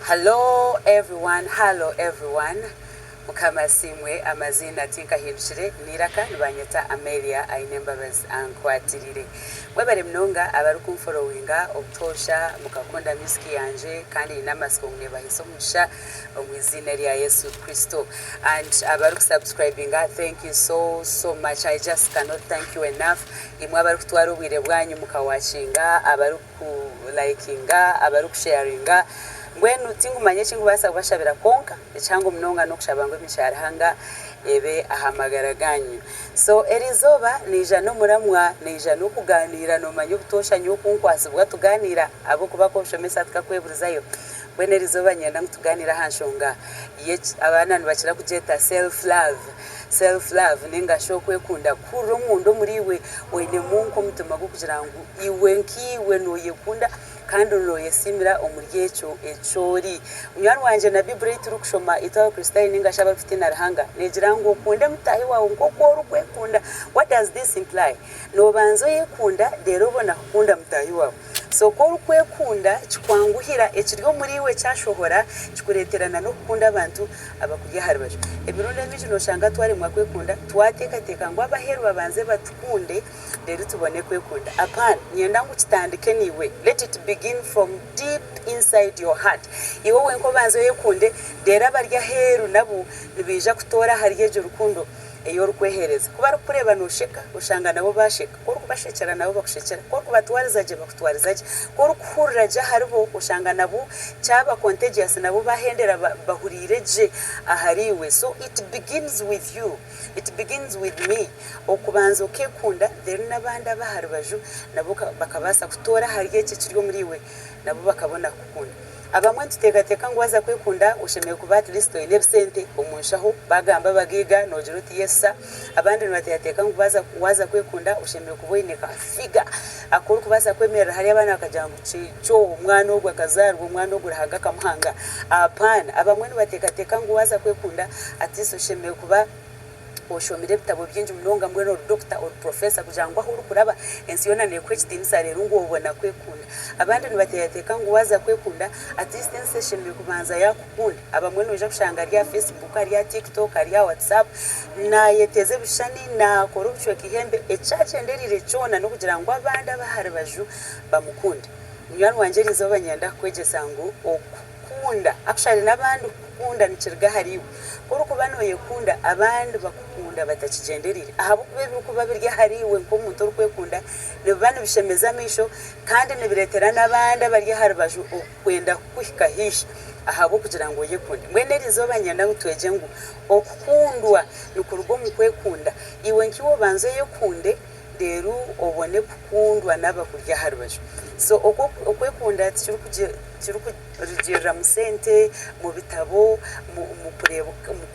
Hallo everyone, hallo everyone, Mukama asiimwe amaziina tinkahindukire n'eiraka nibanyeta Amelia Ainembabazi ankwatirire. Mwebare munonga abarikunforowinga obutoosha mukakunda music yangye kandi nyine amatsiko ngu nebahaisa omugisha omu iziina rya Yesu Kristo. And abarikusubscribinga thank you so so much I just cannot thank you enough. Imwe abarikutwara obwire bwanyu mukawakinga, abariku likinga, abarikusharinga mbwenu tinkumanya eki ndikubaasa kubashabira kwonka ekihango munonga n'okushaba ngu emigisha ya Ruhanga ebe aha magara gaanyu. So eriizooba naija n'omuramwa, naija n'okugaaniira noomanya obutoosha nyowe ku nkwatsibwa tugaaniira ahabw'okuba ku obushomesa tukakweburizayo. Mbwenu eriizooba niinyenda ngu tugaaniire aha nshonga y'eki abaana nibakira kugyeta self love. Self love nainga shi okwekunda kuhurira omunda omuriiwe oinemu nk'omutima gw'okugira ngu iwe nkaiwe nooyekunda kandi nooyesiimira omuri ekyo eki ori. Munywani wangye na Baiburi ei turikushoma itwe Abakristaayo nainga shi abarikutiina Ruhanga neegira ngu okunde mutaahi waawe nk'oku orikwekunda. What does this imply? Noobanza oyekunda reero obona kukunda mutaahi waawe. So ku orikwekunda kikwanguhira, ekiri omuriiwe kyashohora kikureetera na n'okukunda abantu abakuri aha rubaju. Emirundi emingi nooshanga twaremwa kwekunda twateekateeka ngu ab'aheeru babanze batukunde reero tubone kwekunda. Apaana, niinyenda ngu kitandike naiwe, let it begin from deep inside your heart. Iwe wenka obanze oyekunde reero abari aheeru nabo nibaija kutoora ahari egyo rukundo ei orikweheereza. Ku barikukureeba noosheka, oshanga nabo baasheka. Ku orikubashekyera nabo bakushekyera. Ku orikubatwariza gye bakutwariza gye. Ku orikuhurira gye aharibo oshanga nabo kyaba contagious nabo bahendera bahuriire gye ahariiwe. So it begins with you, it begins with me. Okubanza okeekunda then n'abandi ab'aha rubaju nabo bakabaasa kutoora ahari ekyo ekiri omuriiwe nabo bakabona kukukunda. Abamwe nituteekateeka ngu waaza kwekunda oshemereire kuba at least oine ebisente omu nshaho, baagamba abagaiga noogira oti yes sir. Abandi nibateekateeka ngu baaza waaza kwekunda oshemereire kuba oine ka figure aku orikubaasa kwemerera hariya abaana bakagira ngu kyo omwana ogu akazaarwa omwana ogu Ruhanga akamuhanga. Apaana, abamwe nibateekateeka ngu waaza kwekunda at least oshemereire kuba Oshomire ebitabo bingi munonga mbwenu ori dokita, ori professor kugira ngu ahu orikuraba ensi yoona neekuha ekitiinisa reero ngu obona kwekunda. Abandi nibateekateeka ngu waaza kwekunda at least ensi eshemereire kubanza yaakukunda. Abamwe noija kushanga ari aha Facebook, ari aha TikTok, ari aha WhatsApp naayeteeza ebishushani, naakora obucweka eihembe, eki agyendereire kyona n'okugira ngu abandi ab'aha rubaju bamukunde. Munywani wangye eriizooba niinyenda kukwegyesa ngu okukunda actually n'abandi Kukunda nikiruga ahari iwe. Ku orikuba nooyekunda, abandi bakukunda batakigyendereire. Ahabw'okuba ebirikuba biri ahari iwe nk'omuntu orikwekunda nibiba nibishemeza amaisho kandi nibireetera n'abandi abari aha rubaju okwenda kukuhika haihi ahabw'okugira ngu oyekunde. Mbwenu eri izooba niinyenda ngu twegye ngu okukundwa nikuruga omu kwekunda. Iwe nk'iwe obanze oyekunde reero obone kukundwa n'abakuri aha rubaju. So okwekunda tikirikurugiirira mu sente, mu bitabo, mu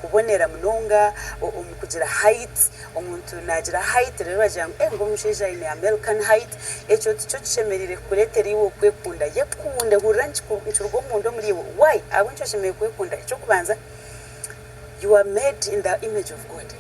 kubonera munonga, omu kugira height, omuntu naagira height reero bagira ngu ngu omushaija aine American height, ekyo tikyo kishemereire kukureetera iwe okwekunda. Yekunde, hurira nikiruga omunda omuri iwe. Why? Ahabw'enki oshemereire kwekunda? Eky'okubanza, you are made in the image of God.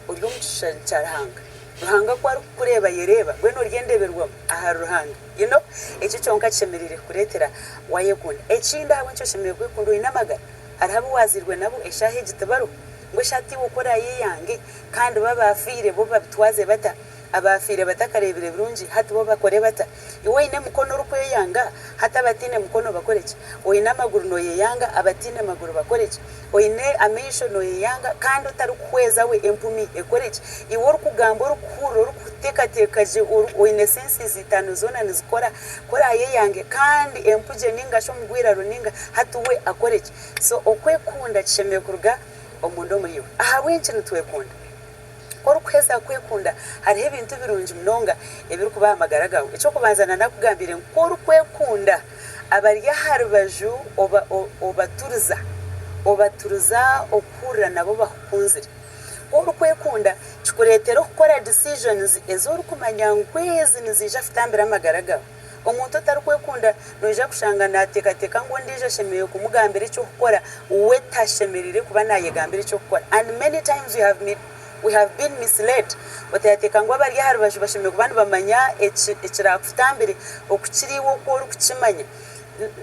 Ori omu kishushani kya Ruhanga. Ruhanga ku arikukureeba ayereeba, mbwenu ori endeeberwamu ahari Ruhanga. You know? Ekyo kyonka kishemereire kukureetera waayekunda. Ekindi ahabw'enki oshemereire kwekunda oine amagara, hariho abu waazairwe nabo eshaaha egi tibariho. Ngu eshaaha tiiwe oku oraayeyange kandi bo abaafiire bo babitwaze bata? Abaafiire batakareebire birungi hati bo bakore bata? Iwe oine emikono orikweyanga, hati abataine mikono bakore ki? Oine amaguru nooyeyanga, abataine maguru bakore ki? Oine amaisho nooyeyanga kandi otarikuhweza we empumi ekore ki? Iwe orikugamba, orikuhurira, orikuteekateeka gye, oine senses itaano zoona nizikora, ku oraayeyange kandi empugye nainga shi omugwiraro nainga hati we akore ki? So okwekunda kishemereire kuruga omunda omuri iwe. Ahabw'enki nitwekunda? Ku orikuheza kwekunda, hariho ebintu birungi munonga ebirikuba aha magara gaawe. Eky'okubanza nanakugambiire ngu ku orikwekunda, abari aha rubaju obaturiza, obaturiza okuhurira nabo bakukunzire. Ku orikwekunda, kikureetera okukora decisions ezi orikumanya ngu ezi niziija kutambira amagara gaawe. Omuntu otarikwekunda noija kushanga naateekateeka ngu ondiijo ashemereire kumugambira eky'okukora, we tashemereire kuba naayegambira eky'okukora. And many times we have we have been misled. Oteekateeka ngu abari aha rubaju bashemereire kuba nibamanya ekiraakutambire okukira iwe oku orikukimanya.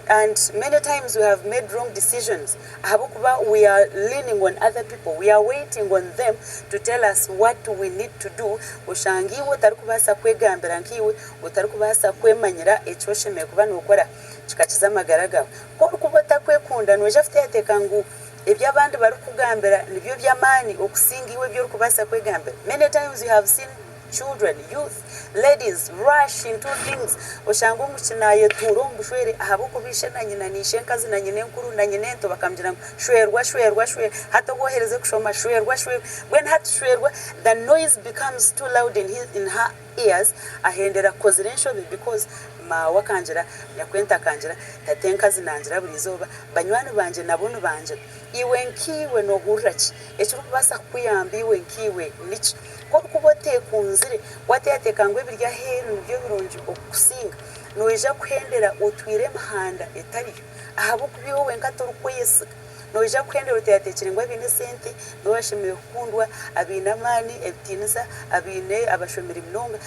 And many times we have made wrong decisions ahabw'okuba we are leaning on other people, we are waiting on them to tell us what we need to do, oshanga iwe otarikubaasa kwegambira nkaiwe, otarikubaasa kwemanyira eki oshemereire kuba nookora kikakiza amagara gaawe. Ku orikuba otakwekunda noija kuteekateeka ngu ebi abandi barikukugambira nibyo by'amaani okusinga iwe ebi orikubaasa kwegambira. Many times we have seen children, youth, ladies rush into things oshange omwishiki nayetuura omu bushwere ahabw'okuba ishe na nyina na ishenkazi na nyinenkuru na nyinento bakamugira ngu shwerwa shwerwa shwerwa hati obu oherize kushoma shwerwa shwerwa mbwenu hati shwerwa the noise becomes too loud in his in her ears ahendera akozire enshobi because maawe akangira, nyakwento akangira, tatenkazi nangira buri izooba, banywani bangye nabo nibangira. Iwe nkaiwe noohurira ki? Ekirikubaasa kukuyamba iwe nkaiwe niki? Ku orikuba oteekunzire, waateekateeka ngu ebiri aheeru nibyo birungi okukusinga, noija kuhendera otwire emihanda etariyo ahabw'okuba iwe wenka torikweyesiga. Noija kuhendera oteekateekire ngu abaine esente nibo bashemereire kukundwa, abaine amaani, ebitiinisa, abaine abashomire munonga,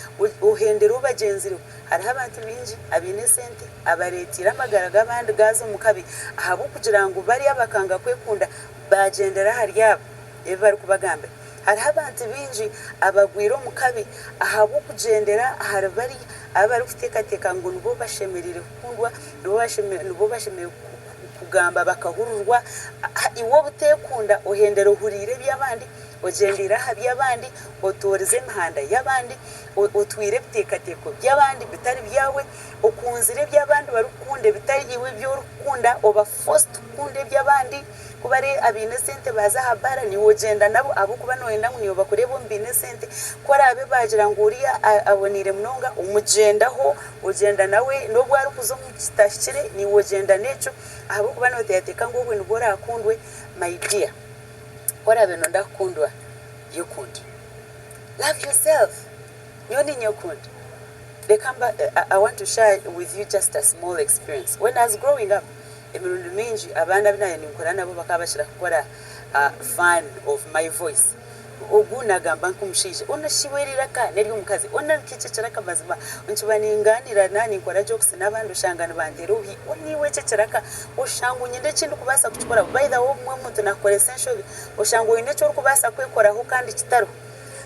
ohendere obagyenzireho. Hariho abantu baingi abaine esente abareeteire amagara g'abandi gaaza omu kabi ahabw'okugira ngu bariya bakanga kwekunda baagyendera ahari abo ebi barikubagambira. Hariho abantu baingi abagwire omu kabi ahabw'okugyendera ahari bariya abu barikuteekateeka ngu nibo bashemereire kukundwa, nibo bashemereire kugamba bakahurirwa. Iwe obuteekunda ohendera ohuriire eby'abandi, ogyendeire aha by'abandi, otoorize emihanda y'abandi, otwire ebiteekateeko by'abandi bitari byawe, okunzire ebi abandi barikukunda ebitari iwe ebi orikukunda, oba forced kukunda eby'abandi. Ku bari abaine esente baaza aha baara naiwe ogyenda nabo ahabw'okuba nooyenda ngu naiwe bakureebe omu baine esente. Ku oraabe baagira ngu oriya aboneire munonga omugyendaho, ogyenda nawe n'obu arikuza omu kitahikire naiwe ogyenda n'ekyo ahabw'okuba nooteekateeka ngu obwe nibwo oraakundwe. My dear, ku oraabe nooyenda kukundwa, yekunde. Love yourself. Nyowe niinyekunda. Reka mba, I want to share with you just a small experience. When I was growing up, emirundi mingi abaana abu naabaire ninkura nabo bakaba bakira kukora fun of my voice. Ogu naagamba nk'omushaija, onu shi we eriraka n'ery'omukazi, onu nka eki ekiraka mazima nkiba ningaaniira naaba ninkora jokes n'abandi oshanga nibanteera obuhi, onu iwe eki ekiraka oshanga nyine eki ndikubaasa kukikoraho. By the way obumwe omuntu naakukoresa enshobi oshanga oine eki orikubaasa kwekoraho kandi kitariho.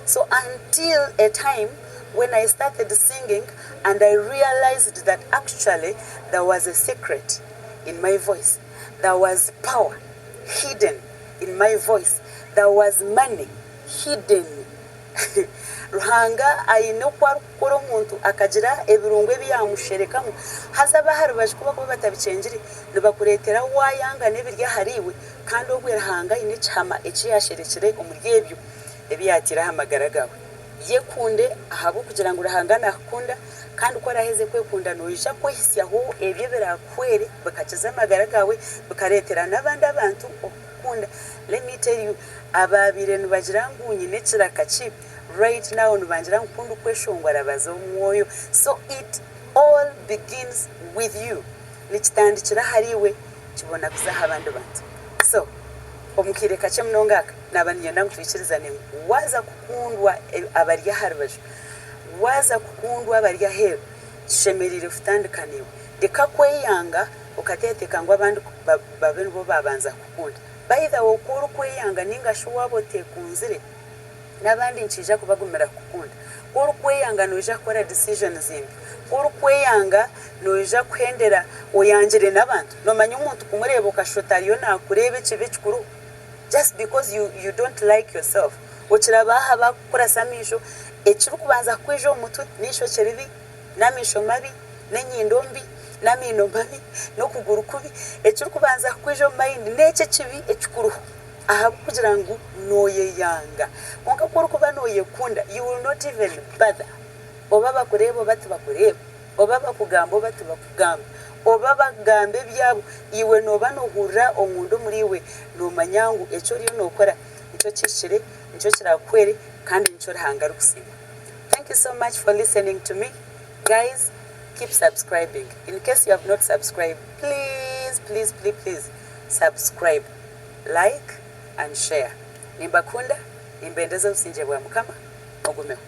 So until a time when I started singing and I realized that actually there was a secret in my voice, there was power hidden in my voice, there was money hidden. Ruhanga aine oku arikukora omuntu akagira ebirungo ebi yaamusherekamu, haza ab'aha rubaju ku barikuba batabikyengire nibakureetera waayanga n'ebiri ahariiwe kandi obwo Ruhanga aine ekihama eki yaasherekire omuri ebyo. ebi yaataire aha magara gaawe. Yekunde ahabw'okugira ngu Ruhanga naakukunda, kandi ku oraaheze kwekunda noija kwehitsyaho ebyo ebiraakuhwere bikakiza amagara gaawe, bikareetera n'abandi abantu okukukunda. Let me tell you, abaabaire nibagira ngu nyine ekiraka ki, right now nibangira ngu ku ndikweshongora baza omu mwoyo. So it all begins with you. Nikitandikira ahariiwe kibona kuza aha bandi bantu. So omu kaire kakye munonga aka, Naaba niinyenda ngu twikirizane ngu waaza kukundwa abari aha rubaju, waaza kukundwa abari aheeru, kishemereire kutandika naiwe. Reka kweyanga okateekateeka ngu abandi babe nibo baabanza kukukunda. By the way, ku orikweyanga nainga shi waaba oteekunzire, n'abandi nikiija kubagumira kukukunda. Ku orikweyanga noija kukora decisions mbi. Ku orikweyanga noija kuhendera oyangire n'abantu. Noomanya omuntu kumureeba okashusha oti ariyo naakureeba ekibi ekikuru. Just because you you don't like yourself okiraba aha bakukurasa amaisho ekirikubanza kukwija omu mutwe n'eishokye ribi n'amaisho mabi n'enyindo mbi n'amaino mabi n'okuguru kubi ekirikubanza kukwija omu mind n'ekyo ekibi ekikuruho ahabw'okugira ngu nooyeyanga kwonka ku orikuba nooyekunda you will not even bother oba bakureeba oba tibakureeba. Oba bakugamba oba tibakugamba, oba bagamba ebyabo, iwe nooba noohurira omunda omuriiwe noomanya ngu eki oriyo nookora nikyo kihikire, nikyo kiraakuhwere kandi nikyo Ruhanga arikusiima. Thank you so much for listening to me. Guys, keep subscribing. In case you have not subscribed, please, please, please, please subscribe, like and share. Nimbakunda, nimbendeza obusingye bwa Mukama, mugumeho.